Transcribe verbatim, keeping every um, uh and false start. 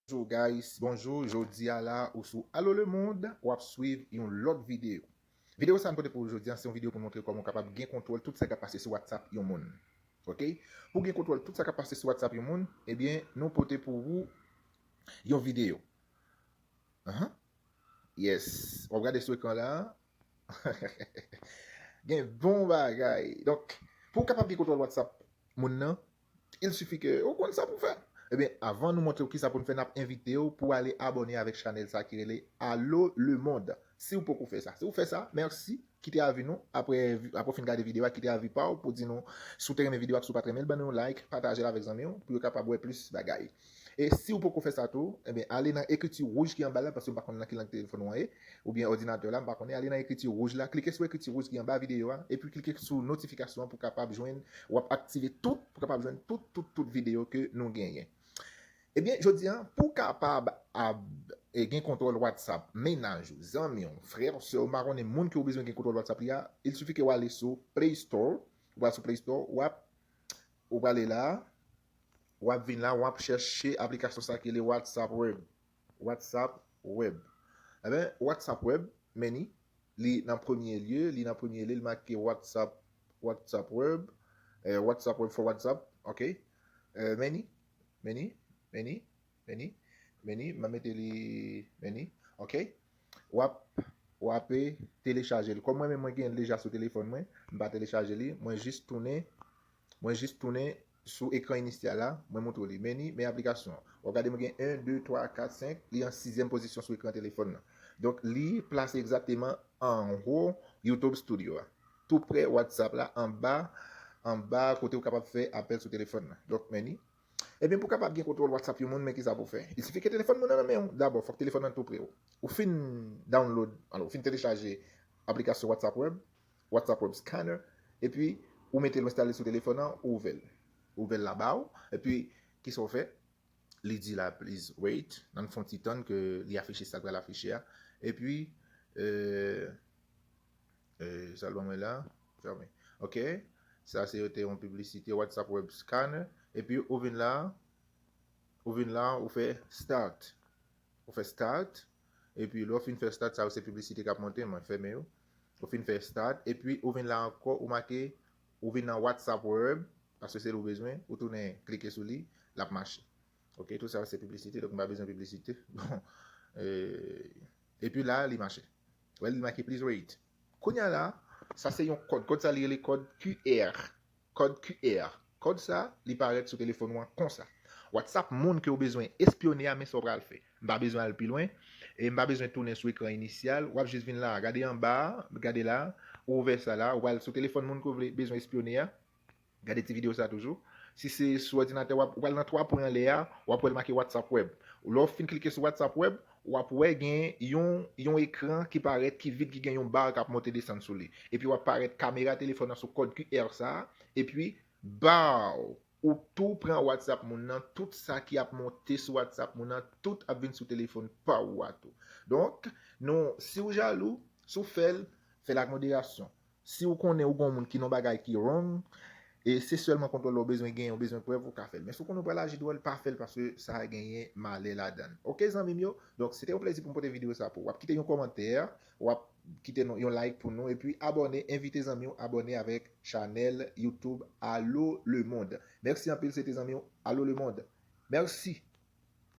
Bonjou guys, bonjou. Jodi a la ou sou Allo Lemonn, w ap swiv yon lòt videyo. Videyo sa n pote pou ou jodi a, se yon videyo pou montre kòman w kapab gen kontwòl tout sa k ap pase sou WhatsApp yon moun. Ok? Pou gen kontwòl tout sa k ap pase sou WhatsApp yon moun, ebyen, nou pote pou ou yon videyo. Ahan. Yes. W ap gade sou ekran la. Gen bon bagay. Donk, pou w kapab gen kontwòl WhatsApp moun nan, il suffit ke ou konn sa pou fè. Ebyen, avan nou montre w kisa pou n fè, n ap envite w pou w ale abòne avèk chanèl sa ki rele Allo Lemonn. Si w poko fè sa. Si w fè sa, mèsi. Kite avi nou. Apre, apre w fin gade videyo a, kite avi pa w pou di nou si w te renmen videyo a, si w pa t renmen l, ban nou yon like, pataje l avèk zanmi w pou yo kapab wè plis bagay. E si w poko fè sa tou, ebyen, ale nan ekriti wouj ki anba la, paske m pa konn nan ki lang telefòn ou an ye, oubyen òdinatè la, m pa konnen, ale nan ekriti wouj la, klike sou ekriti wouj ki anba videyo a, epi klike sou notifikasyon an pou kapab jwenn, w ap aktive tout, pou kapab jwenn tout, tout, tout videyo ke nou genyen. Ebyen, jodi a, pou w kapab ab, e, gen kontwòl WhatsApp, mennaj ou, zanmi w, frè w, sè w, m pa konnen moun ke w bezwen gen kontwòl WhatsApp li a, il suffit ke w ale sou Play Store, w al sou Play Store, w ap, ou prale la, w ap vin la, w ap chèche aplikasyon sa ki rele WhatsApp Web. WhatsApp Web. Ebyen, WhatsApp Web, men ni, li nan premye lye, li nan premye lye, li make WhatsApp, WhatsApp Web, eh, WhatsApp Web for WhatsApp, ok. Eh, men ni, men ni, men ni, men ni, men ni, m a mete li, men ni, ok. W ap, w ap, eh, telechaje l. Kòm mwen menm mwen gen l deja sou telefòn mwen, m pa telechaje li, mwen jis tounen, mwen jis tounen sou ekran inisyal la, mwen montre w li. Men ni, men aplikasyon an. W ap gade mwen gen en, de, twa, kat, senk, li an sizyèm pozisyon sou ekran telefòn nan. Donk, li plase egzakteman anwo YouTube Studio a. Tou prè WhatsApp la, anba, anba kote w kapab fè apèl sou telefòn nan. Donk, men ni. Ebyen, pou w kapab gen kontwòl WhatsApp yon moun, men kisa pou w fè. Il suffit ke telefòn moun nan nan men w. Dabò, fòk telefòn nan tou prè w. Ou fin download, alò, ou fin telechaje aplikasyon WhatsApp Web, WhatsApp Web Scanner, epi ou mete l, ou enstale l sou telefòn nan, ou ouvè l. Ou ouvè l la ba w, epi kisa w fè? Li di la, please wait. Ann fè yon ti tann ke li afiche sa k pral afiche a. Epi, euh, euh, sa l ban mwen la, fèmen. Ok. Sa se te yon piblisite WhatsApp Web Scanner. Epi ou vin la, ou vin la, ou fè start. Ou fè start. Epi lè w fin fè start, sa yo se piblisite k ap monte, mwen fèmen yo. Ou fin fè start. Epi ou vin la ankò, ou make, ou vin nan WhatsApp Web, paske se li w bezwen, ou tounen klike sou li, l ap mache. Ok, tout sa yo se piblisite, donk m pa bezwen piblisite. Bon, euh, epi la, li mache. Wè, li make please wait. Kounye a la, sa se yon kòd. Kòd sa li rele kòd Q R. Kòd Q R. Kòd sa, li parèt sou telefòn ou an konsa. WhatsApp moun ke w bezwen espyone a, men sa w pral fè. M pa bezwen al pi lwen. E m pa bezwen tounen sou ekran inisyal. W ap jis vin la, gade anba a, gade la, ou ouvè sa la, ou al sou telefòn moun ke w vle, bezwen espyone a. Gade ti videyo sa toujou. Si se sou òdinatè, w ap, w al nan twa pwen anlè a, w ap wè l make WhatsApp Web. Lè w fin klike sou WhatsApp Web, w ap wè gen yon, yon ekran ki parèt ki vid, ki gen yon ba k ap monte desann sou li. Epi w ap parèt kamera telefòn nan sou kòd Q R sa a, epi baw! Ou tou pran WhatsApp moun nan, tout sa ki ap monte sou WhatsApp moun nan, tout ap vin sou telefòn pa ou a tou. Donk, nou, si w jalou, si w fè l, fè l ak moderasyon. Si w konnen ou gon moun ki nan bagay ki wrong, e se sèlman kontwòl la w bezwen genyen, w bezwen prèv, ou ka fè l. Men si w konnen w pral aji dwòl, pa fè l paske sa genyen malè ladan l. Ok, zanmi m yo? Donk, se te yon plezi pou m pote videyo sa pou w. W ap kite yon kòmantè, w ap kite nou yon like pou nou, epi abòne, envite zanmi w abòne avèk chanèl YouTube Allo Lemonn. Mèsi anpil, se te zanmi w Allo Lemonn. Mèsi.